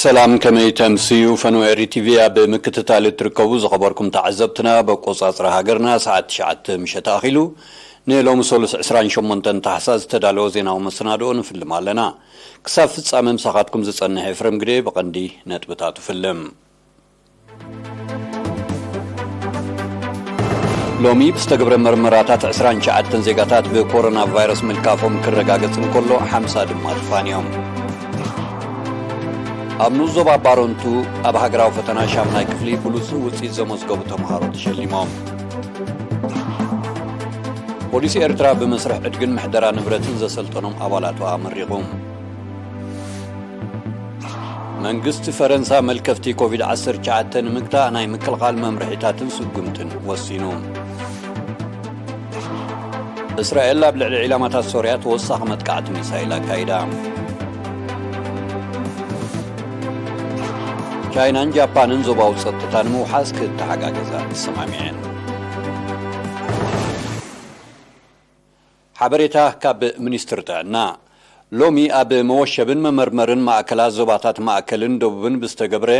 ሰላም፣ ከመይ ተምስዩ? ፈነወ ኤሪ ቲቪ ኣብ ምክትታል እትርከቡ ዝኸበርኩም ተዓዘብትና፣ በቆጻጽራ ሃገርና ሰዓት ትሽዓተ ምሸት ኣኺሉ። ንሎሚ ሰሉስ ዕስራን ሸሞንተን ታሕሳስ ዝተዳለወ ዜናዊ መሰናድኦ ንፍልም ኣለና። ክሳብ ፍጻመ ምሳኻትኩም ዝጸንሕ ኤፍረም ግደ። ብቐንዲ ነጥብታቱ ፍልም። ሎሚ ብዝተገብረ መርመራታት ዕስራን ትሽዓተን ዜጋታት ብኮሮና ቫይረስ ምልካፎም ክረጋገጽ እንከሎ፣ ሓምሳ ድማ ተፋንዮም። ኣብ ንኡስ ዞባ ባረንቱ ኣብ ሃገራዊ ፈተና ሻምናይ ክፍሊ ብሉጽ ውጽኢት ዘመዝገቡ ተምሃሮ ተሸሊሞም። ፖሊስ ኤርትራ ብመስርሕ ዕድግን ምሕደራ ንብረትን ዘሰልጠኖም ኣባላቱ ኣመሪቑ። መንግስቲ ፈረንሳ መልከፍቲ ኮቪድ ዓሰርተ ትሽዓተ ንምግታእ ናይ ምክልኻል መምርሒታትን ስጉምትን ወሲኑ። እስራኤል ኣብ ልዕሊ ዒላማታት ሶርያ ተወሳኺ መጥቃዕቲ ሚሳይል ኣካይዳ። ቻይናን ጃፓንን ዞባዊ ጸጥታ ንምውሓስ ክተሓጋገዛ ተሰማሚዐን። ሓበሬታ ካብ ሚኒስትሪ ጥዕና። ሎሚ ኣብ መወሸብን መመርመርን ማእከላት ዞባታት ማእከልን ደቡብን ብዝተገብረ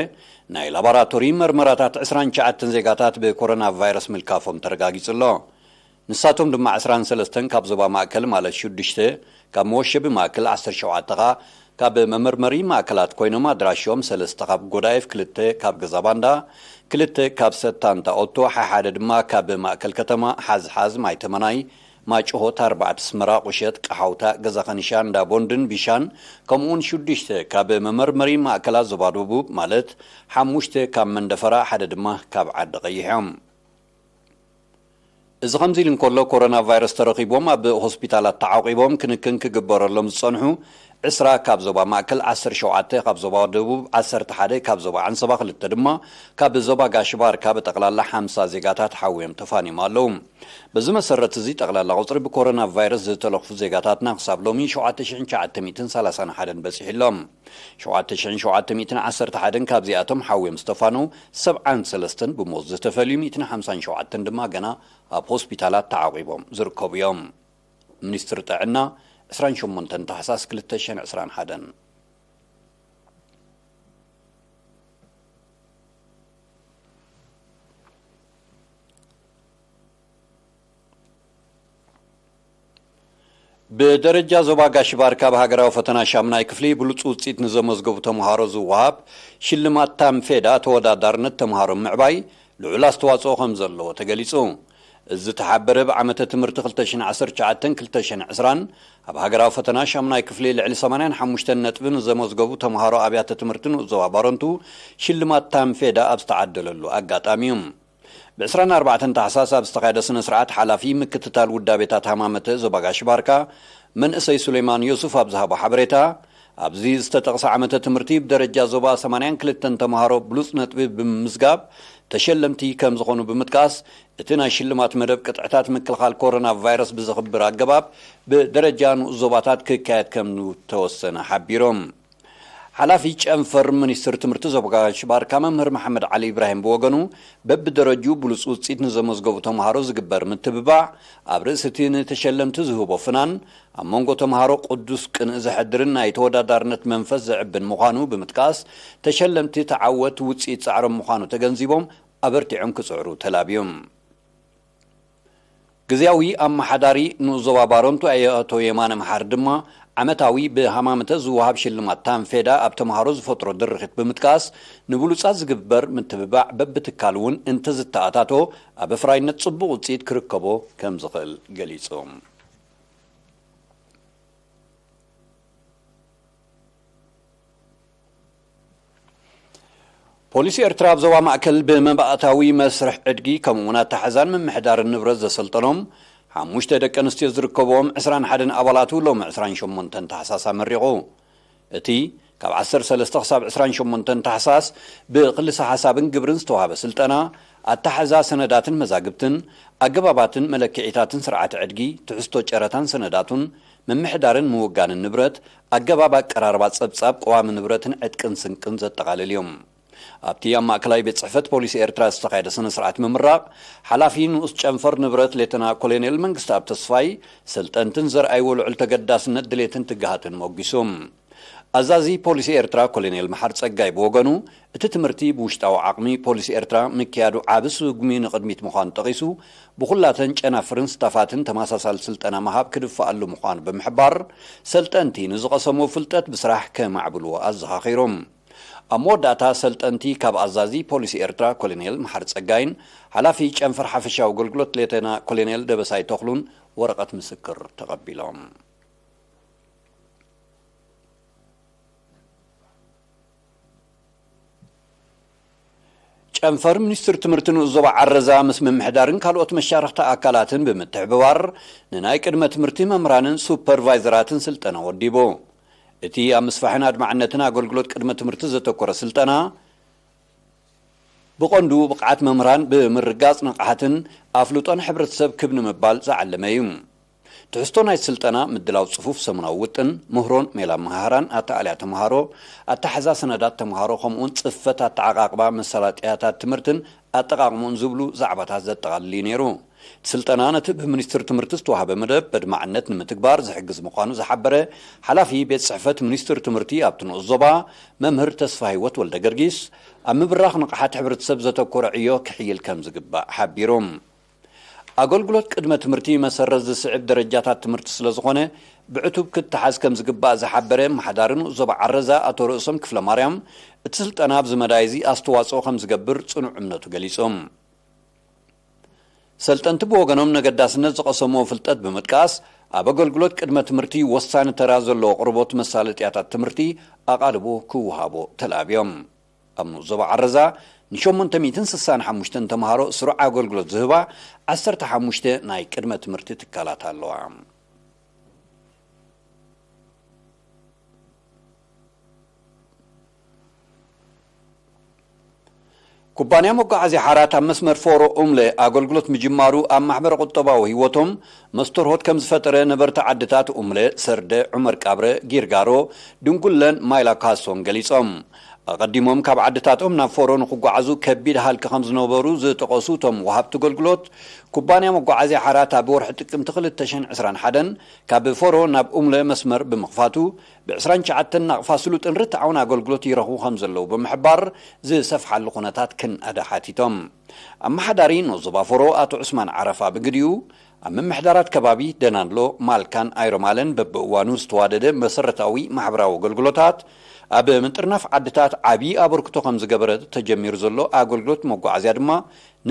ናይ ላቦራቶሪ መርመራታት ዕስራን ትሽዓተን ዜጋታት ብኮሮና ቫይረስ ምልካፎም ተረጋጊጹ ኣሎ። ንሳቶም ድማ ዕስራን ሰለስተን ካብ ዞባ ማእከል፣ ማለት ሽዱሽተ ካብ መወሸቢ ማእከል፣ ዓሰርተ ሸውዓተ ኸኣ ካብ መመርመሪ ማእከላት ኮይኖም፣ ኣድራሾም ሰለስተ ካብ ጎዳይፍ፣ ክልተ ካብ ገዛ ባንዳ፣ ክልተ ካብ ሰታንታ ኦቶ፣ ሓሓደ ድማ ካብ ማእከል ከተማ፣ ሓዝሓዝ፣ ማይ ተመናይ፣ ማጭሆት፣ ኣርባዕተ ኣስመራ፣ ቁሸት፣ ቀሓውታ፣ ገዛ ኸንሻ፣ እንዳ ቦንድን ቢሻን፣ ከምኡውን ሽዱሽተ ካብ መመርመሪ ማእከላት ዞባ ደቡብ፣ ማለት ሓሙሽተ ካብ መንደፈራ፣ ሓደ ድማ ካብ ዓዲ ቐይሕ እዮም። እዚ ከምዚ ኢሉ እንከሎ፣ ኮሮና ቫይረስ ተረኺቦም ኣብ ሆስፒታላት ተዓቂቦም ክንክን ክግበረሎም ዝጸንሑ ዕስራ ካብ ዞባ ማእከል፣ ዓሰርተ ሸውዓተ ካብ ዞባ ደቡብ፣ ዓሰርተ ሓደ ካብ ዞባ ዓንሰባ፣ ክልተ ድማ ካብ ዞባ ጋሽ ባርካ፣ ብጠቕላላ ሓምሳ ዜጋታት ሓውዮም ተፋንዮም ኣለዉ። በዚ መሰረት እዚ፣ ጠቕላላ ቁጽሪ ብኮሮና ቫይረስ ዝተለኽፉ ዜጋታትና ክሳብ ሎሚ ሸውዓተ ሽሕን ትሽዓተ ሚእትን ሰላሳን ሓደን በጺሑ ኣሎ። ሸውዓተ ሽሕን ሸውዓተ ሚእትን ዓሰርተ ሓደን ካብዚኣቶም ሓውዮም ዝተፋነዉ፣ ሰብዓን ሰለስተን ብሞት ዝተፈልዩ፣ ሚእትን ሓምሳን ሸውዓተን ድማ ገና ኣብ ሆስፒታላት ተዓቂቦም ዝርከቡ እዮም። ሚኒስትሪ ጥዕና፣ ዕስራን ሸሞንተን ታሕሳስ ክልተ ሽሕን ዕስራን ሓደን። ብደረጃ ዞባ ጋሽ ባርካ፣ ኣብ ሃገራዊ ፈተና ሻምናይ ክፍሊ ብሉጽ ውጽኢት ንዘመዝገቡ ተምሃሮ ዝወሃብ ሽልማት ታምፌዳ፣ ተወዳዳርነት ተምሃሮ ምዕባይ ልዑል ኣስተዋጽኦ ከም ዘለዎ ተገሊጹ። እዚ ዝተሓበረ፣ ብዓመተ ትምህርቲ ክልተ ሽሕን ዓሰርተ ትሽዓተን ክልተ ሽሕን ዕስራን ኣብ ሃገራዊ ፈተና ሻምናይ ክፍሊ ልዕሊ ሰማንያን ሓሙሽተን ነጥቢ ንዘመዝገቡ ተምሃሮ ኣብያተ ትምህርቲ ንኡስ ዞባ ባረንቱ ሽልማት ታምፌዳ ኣብ ዝተዓደለሉ ኣጋጣሚ እዩ። ብዕስራን ኣርባዕተን ታሕሳስ ኣብ ዝተኻየደ ስነ ስርዓት፣ ሓላፊ ምክትታል ውዳቤታት ሃማመተ ዞባ ጋሽ ባርካ መንእሰይ ሱሌማን ዮሱፍ ኣብ ዝሃቦ ሓበሬታ፣ ኣብዚ ዝተጠቕሰ ዓመተ ትምህርቲ ብደረጃ ዞባ ሰማንያን ክልተን ተምሃሮ ብሉጽ ነጥቢ ብምምዝጋብ ተሸለምቲ ከም ዝኾኑ ብምጥቃስ፣ እቲ ናይ ሽልማት መደብ ቅጥዕታት ምክልኻል ኮሮና ቫይረስ ብዘኽብር ኣገባብ ብደረጃ ንኡስ ዞባታት ክካየድ ከም ዝተወሰነ ሓቢሮም። ሓላፊ ጨንፈር ሚኒስትሪ ትምህርቲ ዞባ ጋሽ ባርካ መምህር መሓመድ ዓሊ ኢብራሂም ብወገኑ፣ በብደረጅኡ ብሉጽ ውጽኢት ንዘመዝገቡ ተምሃሮ ዝግበር ምትብባዕ፣ ኣብ ርእሲ እቲ ንተሸለምቲ ዝህቦ ፍናን፣ ኣብ መንጎ ተምሃሮ ቅዱስ ቅንኢ ዘሕድርን ናይ ተወዳዳርነት መንፈስ ዘዕብን ምዃኑ ብምጥቃስ፣ ተሸለምቲ ተዓወት ውጽኢት ጻዕሮም ምዃኑ ተገንዚቦም፣ ኣበርቲዖም ክጽዕሩ ተላብዮም። ግዝያዊ ኣመሓዳሪ ንኡስ ዞባ ባረንቱ ኣቶ የማነ መሓሪ ድማ፣ ዓመታዊ ብሃማመተ ዝወሃብ ሽልማት ታንፌዳ ኣብ ተምሃሮ ዝፈጥሮ ድርኺት ብምጥቃስ፣ ንብሉጻት ዝግበር ምትብባዕ በብትካል እውን እንተዝተኣታቶ፣ ኣብ ኣፍራይነት ጽቡቕ ውጽኢት ክርከቦ ከም ዝኽእል ገሊጹ። ፖሊስ ኤርትራ ኣብ ዞባ ማእከል ብመባእታዊ መስርሕ ዕድጊ፣ ከምኡ'ውን ኣታሕዛን ምምሕዳርን ንብረት ዘሰልጠኖም ሓሙሽተ ደቂ ኣንስትዮ ዝርከብዎም ዕስራን ሓደን ኣባላቱ፣ ሎሚ ዕስራን ሸሞንተን ታሕሳስ ኣመሪቑ። እቲ ካብ ዓሰርተ ሰለስተ ክሳብ ዕስራን ሸሞንተን ታሕሳስ ብክልሰ ሓሳብን ግብርን ዝተዋህበ ስልጠና፣ ኣታሕዛ ሰነዳትን መዛግብትን፣ ኣገባባትን መለክዒታትን ስርዓት ዕድጊ፣ ትሕዝቶ ጨረታን ሰነዳቱን፣ ምምሕዳርን ምውጋንን ንብረት፣ ኣገባብ ኣቀራርባ ጸብጻብ፣ ቀዋሚ ንብረትን ዕጥቅን ስንቅን ዘጠቓልል እዩ። ኣብቲ ኣብ ማእከላይ ቤት ጽሕፈት ፖሊስ ኤርትራ ዝተኻየደ ስነ ስርዓት ምምራቕ፣ ሓላፊ ንኡስ ጨንፈር ንብረት ሌተና ኮሎኔል መንግስተኣብ ተስፋይ፣ ሰልጠንትን ዘርኣይዎ ልዑል ተገዳስነት፣ ድሌትን ትግሃትን ሞጒሱ። ኣዛዚ ፖሊሲ ኤርትራ ኮሎኔል መሓር ጸጋይ ብወገኑ፣ እቲ ትምህርቲ ብውሽጣዊ ዓቕሚ ፖሊሲ ኤርትራ ምክያዱ ዓቢ ስጉሚ ንቕድሚት ምዃኑ ጠቒሱ፣ ብኹላተን ጨናፍርን ስታፋትን ተመሳሳሊ ስልጠና ምሃብ ክድፈኣሉ ምዃኑ ብምሕባር፣ ሰልጠንቲ ንዝቐሰምዎ ፍልጠት ብስራሕ ከማዕብልዎ ኣዘኻኺሩ። ኣብ መወዳእታ ሰልጠንቲ ካብ ኣዛዚ ፖሊሲ ኤርትራ ኮሎኔል መሓር ጸጋይን ሓላፊ ጨንፈር ሓፈሻዊ ኣገልግሎት ሌተና ኮሎኔል ደበሳይ ተኽሉን ወረቐት ምስክር ተቐቢሎም። ጨንፈር ሚኒስትሪ ትምህርቲ ንኡስ ዞባ ዓረዛ ምስ ምምሕዳርን ካልኦት መሻርኽቲ ኣካላትን ብምትሕብባር ንናይ ቅድመ ትምህርቲ መምህራንን ሱፐርቫይዘራትን ስልጠና ወዲቡ። እቲ ኣብ ምስፋሕን ኣድማዕነትን ኣገልግሎት ቅድመ ትምህርቲ ዘተኮረ ስልጠና ብቐንዱ ብቕዓት መምህራን ብምርጋጽ ንቕሓትን ኣፍልጦን ሕብረተሰብ ክብ ንምባል ዝዓለመ እዩ። ትሕዝቶ ናይ ስልጠና ምድላው ጽፉፍ ሰሙናዊ ውጥን፣ ምህሮን ሜላ መሃህራን ኣተኣልያ ተምሃሮ፣ ኣተሓዛ ሰነዳት ተምሃሮ ከምኡውን ጽፈት ኣተዓቓቕባ መሳለጥያታት ትምህርትን ኣጠቓቕሙን ዝብሉ ዛዕባታት ዘጠቓልል እዩ ነይሩ። እቲ ስልጠና ነቲ ብሚኒስትሪ ትምህርቲ ዝተዋህበ መደብ በድማዕነት ንምትግባር ዝሕግዝ ምዃኑ ዝሓበረ ሓላፊ ቤት ጽሕፈት ሚኒስትሪ ትምህርቲ ኣብቲ ንኡስ ዞባ መምህር ተስፋ ህይወት ወልደ ገርጊስ፣ ኣብ ምብራኽ ንቕሓት ሕብረተሰብ ዘተኮረ ዕዮ ክሕይል ከም ዝግባእ ሓቢሩ። ኣገልግሎት ቅድመ ትምህርቲ መሰረት ዝስዕብ ደረጃታት ትምህርቲ ስለ ዝኾነ ብዕቱብ ክተሓዝ ከም ዝግባእ ዝሓበረ ኣመሓዳሪ ንኡስ ዞባ ዓረዛ ኣቶ ርእሶም ክፍለ ማርያም፣ እቲ ስልጠና ኣብዚ መዳይ እዚ ኣስተዋጽኦ ከም ዝገብር ጽኑዕ እምነቱ ገሊጹ። ሰልጠንቲ ብወገኖም ነገዳስነት ዝቐሰምዎ ፍልጠት ብምጥቃስ፣ ኣብ ኣገልግሎት ቅድመ ትምህርቲ ወሳኒ ተራ ዘለዎ ኣቕርቦት መሳለጥያታት ትምህርቲ ኣቓልቦ ክወሃቦ ተላብዮም። ኣብ ንኡስ ዞባ ዓረዛ ንሸሞንተ ሚእትን ስሳን ሓሙሽተን ተምሃሮ ስሩዕ ኣገልግሎት ዝህባ ዓሰርተ ሓሙሽተ ናይ ቅድመ ትምህርቲ ትካላት ኣለዋ። ኩባንያ መጓዓዝያ ሓራት ኣብ መስመር ፎሮ ኡምለ ኣገልግሎት ምጅማሩ ኣብ ማሕበረ ቁጠባዊ ህይወቶም መስተርሆት ከም ዝፈጠረ ነበርቲ ዓድታት ኡምለ፣ ሰርደ፣ ዑመር ቃብረ፣ ጊርጋሮ፣ ድንጉለን ማይላ ካሶን ገሊጾም። ኣቐዲሞም ካብ ዓድታቶም ናብ ፎሮ ንክጓዓዙ ከቢድ ሃልኪ ከም ዝነበሩ ዝጠቐሱ እቶም ወሃብቲ ኣገልግሎት፣ ኩባንያ መጓዓዝያ ሓራት ኣብ ወርሒ ጥቅምቲ ክልተ ሽሕን ዕስራን ሓደን ካብ ፎሮ ናብ ኡምለ መስመር ብምኽፋቱ፣ ብዕስራን ትሽዓተን ናቕፋ ስሉጥን ርትዓውን ኣገልግሎት ይረኽቡ ከም ዘለዉ ብምሕባር፣ ዝሰፍሓሉ ኩነታት ክንኣደ ሓቲቶም። ኣመሓዳሪ ንኡስ ዞባ ፎሮ ኣቶ ዑስማን ዓረፋ ብግዲኡ፣ ኣብ ምምሕዳራት ከባቢ ደናንሎ፣ ማልካን ኣይሮማለን በብእዋኑ ዝተዋደደ መሰረታዊ ማሕበራዊ ኣገልግሎታት ኣብ ምጥርናፍ ዓድታት ዓቢ ኣበርክቶ ከም ዝገበረ ተጀሚሩ ዘሎ ኣገልግሎት መጓዓዝያ ድማ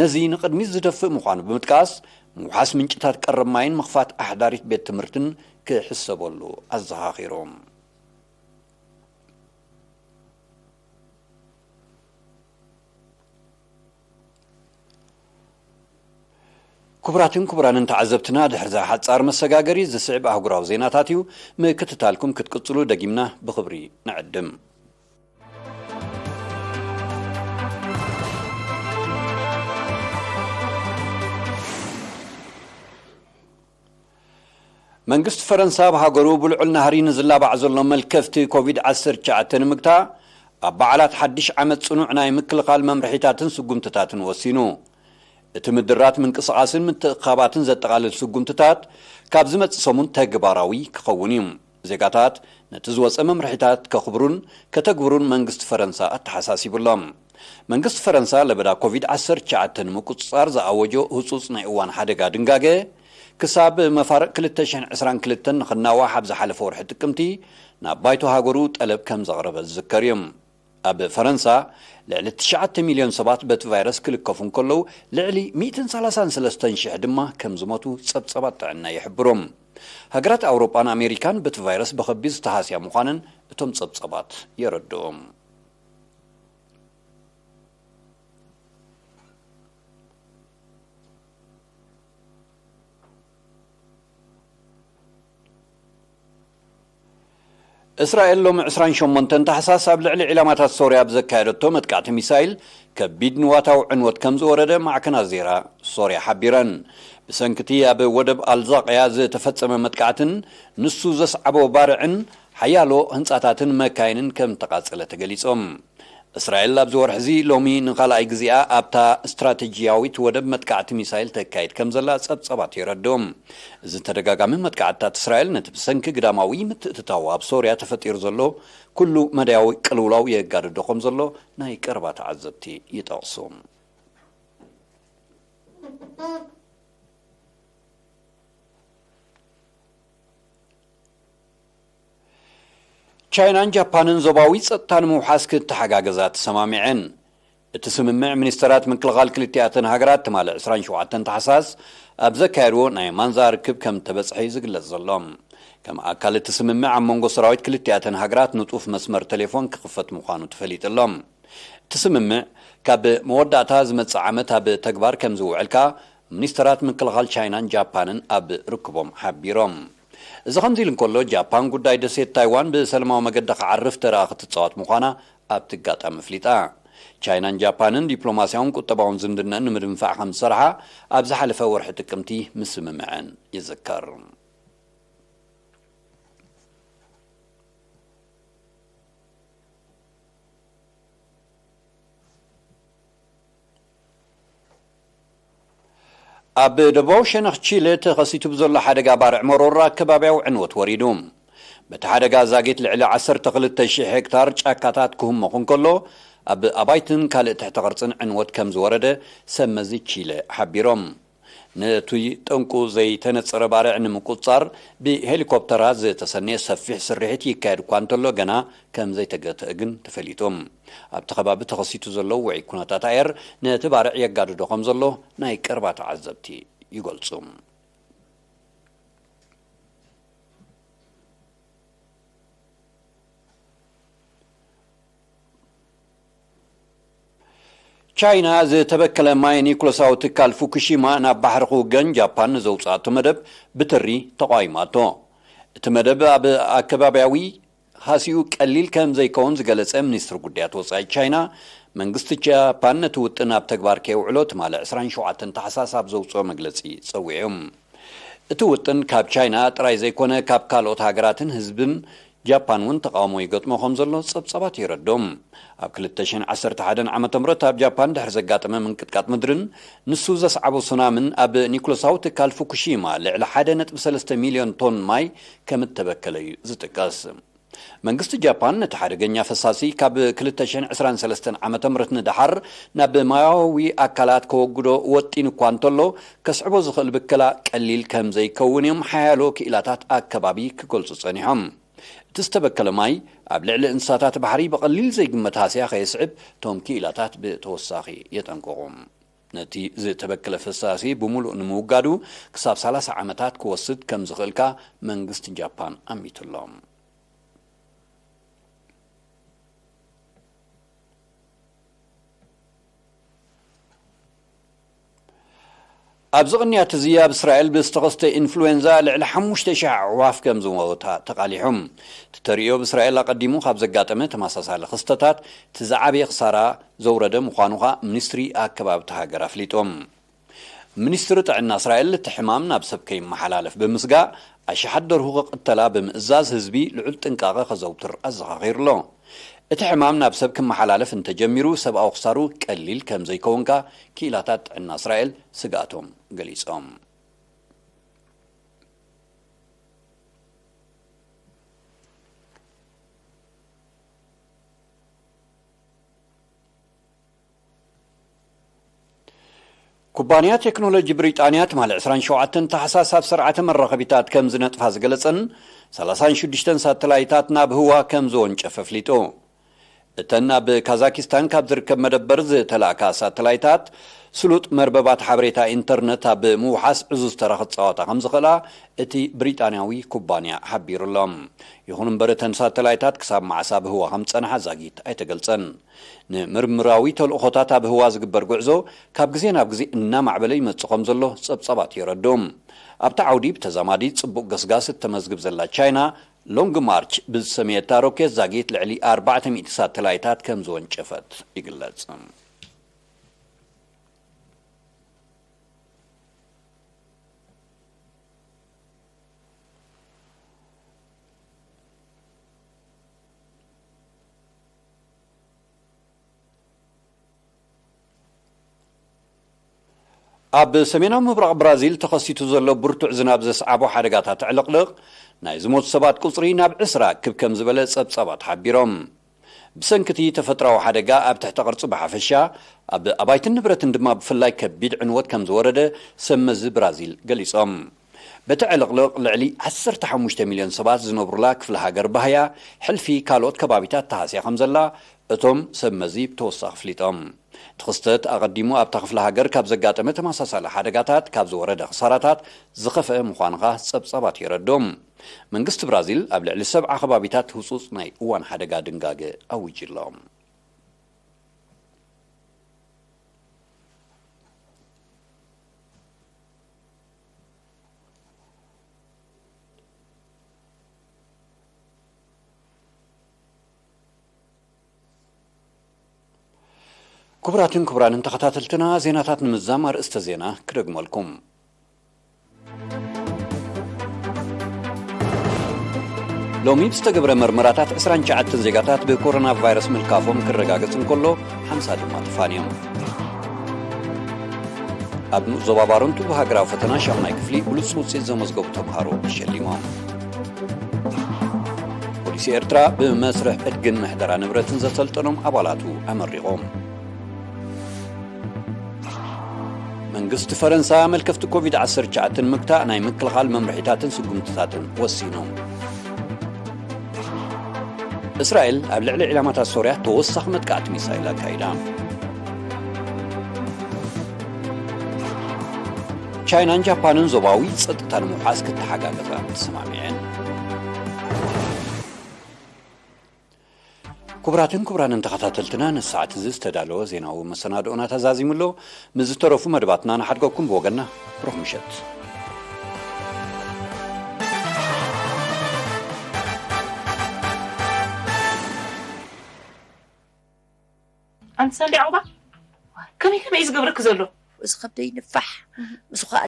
ነዚ ንቕድሚት ዝደፍእ ምዃኑ ብምጥቃስ፣ ምውሓስ ምንጭታት ቀረብ ማይን ምኽፋት ኣሕዳሪት ቤት ትምህርትን ክሕሰበሉ ኣዘኻኺሩ። ክቡራትን ክቡራንን ተዓዘብትና፣ ድሕሪ እዛ ሓጻር መሰጋገሪ ዝስዕብ ኣህጉራዊ ዜናታት እዩ። ምክትታልኩም ክትቅጽሉ ደጊምና ብኽብሪ ንዕድም። መንግስቲ ፈረንሳ ኣብ ሃገሩ ብልዑል ናህሪ ንዝላባዕ ዘሎ መልከፍቲ ኮቪድ ዓሰርተ ትሽዓተ ንምግታእ፣ ኣብ በዓላት ሓድሽ ዓመት ጽኑዕ ናይ ምክልኻል መምርሒታትን ስጉምትታትን ወሲኑ። እቲ ምድራት ምንቅስቓስን ምትእኽኻባትን ዘጠቓልል ስጉምትታት ካብ ዝመጽእ ሰሙን ተግባራዊ ክኸውን እዩ። ዜጋታት ነቲ ዝወጸ መምርሒታት ከኽብሩን ከተግብሩን መንግስቲ ፈረንሳ ኣተሓሳሲቡ ኣሎ። መንግስቲ ፈረንሳ ለበዳ ኮቪድ ዓሰርተ ትሽዓተ ንምቁጽጻር ዝኣወጆ ህጹጽ ናይ እዋን ሓደጋ ድንጋገ፣ ክሳብ መፋርቕ ክልተ ሽሕን ዕስራን ክልተን ንኽናዋሕ ኣብ ዝሓለፈ ወርሒ ጥቅምቲ ናብ ባይቶ ሃገሩ ጠለብ ከም ዘቕረበ ዝዝከር እዩ። ኣብ ፈረንሳ ልዕሊ ትሽዓተ ሚልዮን ሰባት በቲ ቫይረስ ክልከፉ እንከለዉ፣ ልዕሊ ሚእትን ሰላሳን ሰለስተን ሽሕ ድማ ከም ዝሞቱ ጸብጸባት ጥዕና ይሕብሩ። ሃገራት ኣውሮጳን ኣሜሪካን በቲ ቫይረስ ብኸቢድ ዝተሃስያ ምዃነን እቶም ጸብጸባት የረድኡ። እስራኤል ሎሚ ዕስራን ሸሞንተን ታሕሳስ ኣብ ልዕሊ ዒላማታት ሶርያ ብዘካየደቶ መጥቃዕቲ ሚሳይል ከቢድ ንዋታዊ ዕንወት ከም ዝወረደ ማዕከናት ዜና ሶርያ ሓቢረን። ብሰንኪ እቲ ኣብ ወደብ ኣልዛቅያ ዝተፈጸመ መጥቃዕትን ንሱ ዘስዓቦ ባርዕን ሓያሎ ህንጻታትን መካይንን ከም ተቓጸለ ተገሊጾም። እስራኤል ኣብዚ ወርሒ እዚ ሎሚ ንኻልኣይ ግዜኣ ኣብታ ስትራቴጂያዊት ወደብ መጥቃዕቲ ሚሳይል ተካይድ ከም ዘላ ጸብጻባት የረድኡ። እዚ ተደጋጋሚ መጥቃዕትታት እስራኤል ነቲ ብሰንኪ ግዳማዊ ምትእትታው ኣብ ሶርያ ተፈጢሩ ዘሎ ኩሉ መዳያዊ ቅልውላው የጋድዶ ከም ዘሎ ናይ ቀረባ ተዓዘብቲ ይጠቕሱ። ቻይናን ጃፓንን ዞባዊ ጸጥታ ንምውሓስ ክተሓጋገዛ ተሰማሚዐን። እቲ ስምምዕ ሚኒስተራት ምክልኻል ክልቲኣተን ሃገራት ትማሊ ዕስራን ሸውዓተን ታሕሳስ ኣብ ዘካየድዎ ናይ ማንዛ ርክብ ከም ተበጽሐ እዩ ዝግለጽ ዘሎ። ከም ኣካል እቲ ስምምዕ ኣብ መንጎ ሰራዊት ክልቲኣተን ሃገራት ንጡፍ መስመር ቴሌፎን ክኽፈት ምዃኑ ተፈሊጡ ኣሎ። እቲ ስምምዕ ካብ መወዳእታ ዝመጽእ ዓመት ኣብ ተግባር ከም ዝውዕል ከኣ ሚኒስተራት ምክልኻል ቻይናን ጃፓንን ኣብ ርክቦም ሓቢሮም። እዚ ከምዚ ኢሉ እንከሎ፣ ጃፓን ጉዳይ ደሴት ታይዋን ብሰላማዊ መገዲ ክዓርፍ ተራ ክትጻወት ምዃና ኣብቲ ኣጋጣሚ ኣፍሊጣ። ቻይናን ጃፓንን ዲፕሎማስያውን ቁጠባውን ዝምድነን ንምድንፋዕ ከም ዝሰርሓ ኣብ ዝሓለፈ ወርሒ ጥቅምቲ ምስምምዐን ይዝከር። ኣብ ደቡባዊ ሸነኽ ቺለ ተኸሲቱ ብዘሎ ሓደጋ ባርዕ መሮራ ከባብያዊ ዕንወት ወሪዱ። በቲ ሓደጋ ዛጊት ልዕሊ ዓሰርተ ክልተ ሺሕ ሄክታር ጫካታት ክህመኹ እንከሎ፣ ኣብ ኣባይትን ካልእ ትሕተ ቅርጽን ዕንወት ከም ዝወረደ ሰብ መዚ ቺለ ሓቢሮም። ነቲ ጠንቁ ዘይተነጸረ ባርዕ ንምቁጽጻር ብሄሊኮፕተራት ዝተሰነየ ሰፊሕ ስርሒት ይካየድ እኳ እንተሎ፣ ገና ከም ዘይተገትአ ግን ተፈሊጡ። ኣብቲ ከባቢ ተኸሲቱ ዘሎ ውዑይ ኩነታት ኣየር ነቲ ባርዕ የጋድዶ ከም ዘሎ ናይ ቀረባ ተዓዘብቲ ይገልጹ። ቻይና ዝተበከለ ማይ ኒኩለሳዊ ትካል ፉኩሺማ ናብ ባሕሪ ክውገን ጃፓን ንዘውፅኣቶ መደብ ብትሪ ተቃዊማቶ። እቲ መደብ ኣብ ኣከባቢያዊ ሃሲኡ ቀሊል ከም ዘይከውን ዝገለጸ ሚኒስትሪ ጉዳያት ወጻኢ ቻይና፣ መንግስቲ ጃፓን ነቲ ውጥን ኣብ ተግባር ከየውዕሎ ትማሊ ዕስራን ሸውዓተን ታሕሳስ ኣብ ዘውፅኦ መግለጺ ጸዊዑ። እቲ ውጥን ካብ ቻይና ጥራይ ዘይኮነ፣ ካብ ካልኦት ሃገራትን ህዝብን ጃፓን እውን ተቃውሞ ይገጥሞ ከም ዘሎ ጸብጻባት የረድኡ። ኣብ ክልተ ሽሕን ዓሰርተ ሓደን ዓመተ ምህረት ኣብ ጃፓን ድሕሪ ዘጋጠመ ምንቅጥቃጥ ምድርን ንሱ ዘስዓቦ ሱናምን ኣብ ኒኩለሳዊ ትካል ፉኩሺማ ልዕሊ ሓደ ነጥቢ ሰለስተ ሚልዮን ቶን ማይ ከም እተበከለ እዩ ዝጥቀስ። መንግስቲ ጃፓን ነቲ ሓደገኛ ፈሳሲ ካብ ክልተ ሽሕን ዕስራን ሰለስተን ዓመተ ምህረት ንደሓር ናብ ማያዊ ኣካላት ከወግዶ ወጢኑ እኳ እንተሎ፣ ከስዕቦ ዝኽእል ብከላ ቀሊል ከም ዘይከውን እዮም ሓያሎ ክኢላታት ኣከባቢ ክገልጹ ጸኒሖም። እቲ ዝተበከለ ማይ ኣብ ልዕሊ እንስሳታት ባሕሪ ብቐሊል ዘይግመት ሃስያ ከየስዕብ እቶም ክኢላታት ብተወሳኺ የጠንቅቑ። ነቲ ዝተበከለ ፈሳሲ ብምሉእ ንምውጋዱ ክሳብ ሰላሳ ዓመታት ክወስድ ከም ዝኽእል ከኣ መንግስቲ ጃፓን ኣሚቱ ኣሎ። ኣብዚ ቅንያት እዚ ኣብ እስራኤል ብዝተኸስተ ኢንፍሉዌንዛ ልዕሊ ሓሙሽተ ሽሕ ኣዕዋፍ ከም ዝሞታ ተቓሊሑ። እቲ ተርእዮ ብእስራኤል ኣቐዲሙ ካብ ዘጋጠመ ተመሳሳሊ ክስተታት እቲ ዝዓበየ ክሳራ ዘውረደ ምዃኑ ኸኣ ሚኒስትሪ ኣከባቢ እታ ሃገር ኣፍሊጡ። ሚኒስትሪ ጥዕና እስራኤል እቲ ሕማም ናብ ሰብ ከይመሓላለፍ ብምስጋእ፣ ኣሽሓት ደርሁ ክቕተላ ብምእዛዝ ህዝቢ ልዑል ጥንቃቐ ከዘውትር ኣዘኻኺሩ ኣሎ። እቲ ሕማም ናብ ሰብ ክመሓላለፍ እንተጀሚሩ፣ ሰብኣዊ ክሳሩ ቀሊል ከም ዘይከውን ከኣ ክኢላታት ጥዕና እስራኤል ስግኣቶም ገሊጾም። ኩባንያ ቴክኖሎጂ ብሪጣንያ ትማሊ ዕስራን ሸውዓተን ታሕሳስ ኣብ ስርዓተ መራኸቢታት ከም ዝነጥፋ ዝገለጸን ሰላሳን ሽዱሽተን ሳተላይታት ናብ ህዋ ከም ዝወንጨፈ ኣፍሊጡ። እተን ናብ ካዛኪስታን ካብ ዝርከብ መደበር ዝተላእካ ሳተላይታት፣ ስሉጥ መርበባት ሓበሬታ ኢንተርነት ኣብ ምውሓስ ዕዙዝ ተራ ክጻወታ ከም ዝኽእላ እቲ ብሪጣንያዊ ኩባንያ ሓቢሩ ኣሎ። ይኹን እምበር፣ እተን ሳተላይታት ክሳብ መዓስ ኣብ ህዋ ከም ዝጸንሓ ዛጊት ኣይተገልጸን። ንምርምራዊ ተልእኾታት ኣብ ህዋ ዝግበር ጉዕዞ ካብ ግዜ ናብ ግዜ እናማዕበለ ይመጽእ ከም ዘሎ ጸብጻባት የረድኡ። ኣብቲ ዓውዲ ብተዛማዲ ጽቡቕ ገስጋስ እተመዝግብ ዘላ ቻይና፣ ሎንግ ማርች ብዝሰመየታ ሮኬት ዛጊት ልዕሊ ኣርባዕተ ሚእቲ ሳተላይታት ከም ዝወንጨፈት ይግለጽ። ኣብ ሰሜናዊ ምብራቕ ብራዚል ተኸሲቱ ዘሎ ብርቱዕ ዝናብ ዘስዓቦ ሓደጋታት ዕልቕልቕ፣ ናይ ዝሞቱ ሰባት ቁጽሪ ናብ ዕስራ ክብ ከም ዝበለ ጸብጻባት ሓቢሮም። ብሰንኪ እቲ ተፈጥሮኣዊ ሓደጋ ኣብ ትሕቲ ቅርጺ ብሓፈሻ፣ ኣብ ኣባይትን ንብረትን ድማ ብፍላይ ከቢድ ዕንወት ከም ዝወረደ ሰብ መዚ ብራዚል ገሊጾም። በቲ ዕልቕልቕ ልዕሊ ዓሰርተ ሓሙሽተ ሚልዮን ሰባት ዝነብሩላ ክፍለ ሃገር ባህያ፣ ሕልፊ ካልኦት ከባቢታት ተሃስያ ከም ዘላ እቶም ሰብ መዚ ብተወሳኺ ኣፍሊጦም። እቲ ክስተት ኣቐዲሙ ኣብታ ክፍለ ሃገር ካብ ዘጋጠመ ተመሳሳሊ ሓደጋታት ካብ ዝወረደ ክሳራታት ዝኸፍአ ምዃኑ ኸኣ ጸብጻባት የረድኡ። መንግስቲ ብራዚል ኣብ ልዕሊ ሰብዓ ከባቢታት ህጹጽ ናይ እዋን ሓደጋ ድንጋገ ኣዊጁ ኣሎ። ክቡራትን ክቡራንን ተኸታተልትና፣ ዜናታት ንምዝዛም ኣርእስተ ዜና ክደግመልኩም። ሎሚ ብዝተገብረ መርመራታት ዕስራን ትሽዓተን ዜጋታት ብኮሮና ቫይረስ ምልካፎም ክረጋገጽ እንከሎ፣ ሓምሳ ድማ ተፋንዮም። ኣብ ንኡስ ዞባ ባረንቱ ብሃገራዊ ፈተና ሻሙናይ ክፍሊ ብሉጽ ውጽኢት ዘመዝገቡ ተምሃሮ ተሸሊሞም። ፖሊስ ኤርትራ ብመስርሕ ዕድግን ምሕደራ ንብረትን ዘሰልጠኖም ኣባላቱ ኣመሪቖም። መንግስቲ ፈረንሳ መልከፍቲ ኮቪድ ዓሰርተ ትሽዓተ ንምግታእ ናይ ምክልኻል መምርሒታትን ስጉምትታትን ወሲኑ። እስራኤል ኣብ ልዕሊ ዒላማታት ሶርያ ተወሳኺ መጥቃዕቲ ሚሳይል ኣካይዳ። ቻይናን ጃፓንን ዞባዊ ጸጥታ ንምውሓስ ክተሓጋገዛ ተሰማሚዐን። ክቡራትን ክቡራንን ተኸታተልትና፣ ንሰዓት እዚ ዝተዳለወ ዜናዊ መሰናድኦና ተዛዚሙ ኣሎ። ምስ ዝተረፉ መደባትና ንሓድገኩም። ብወገንና ብሩኽ ምሸት። ኣንቲ ሳንዲ ዓቕባ፣ ከመይ ከመይ እዩ ዝገብረኪ ዘሎ? እዚ ከብደይ ንፋሕ ምስ ኸኣ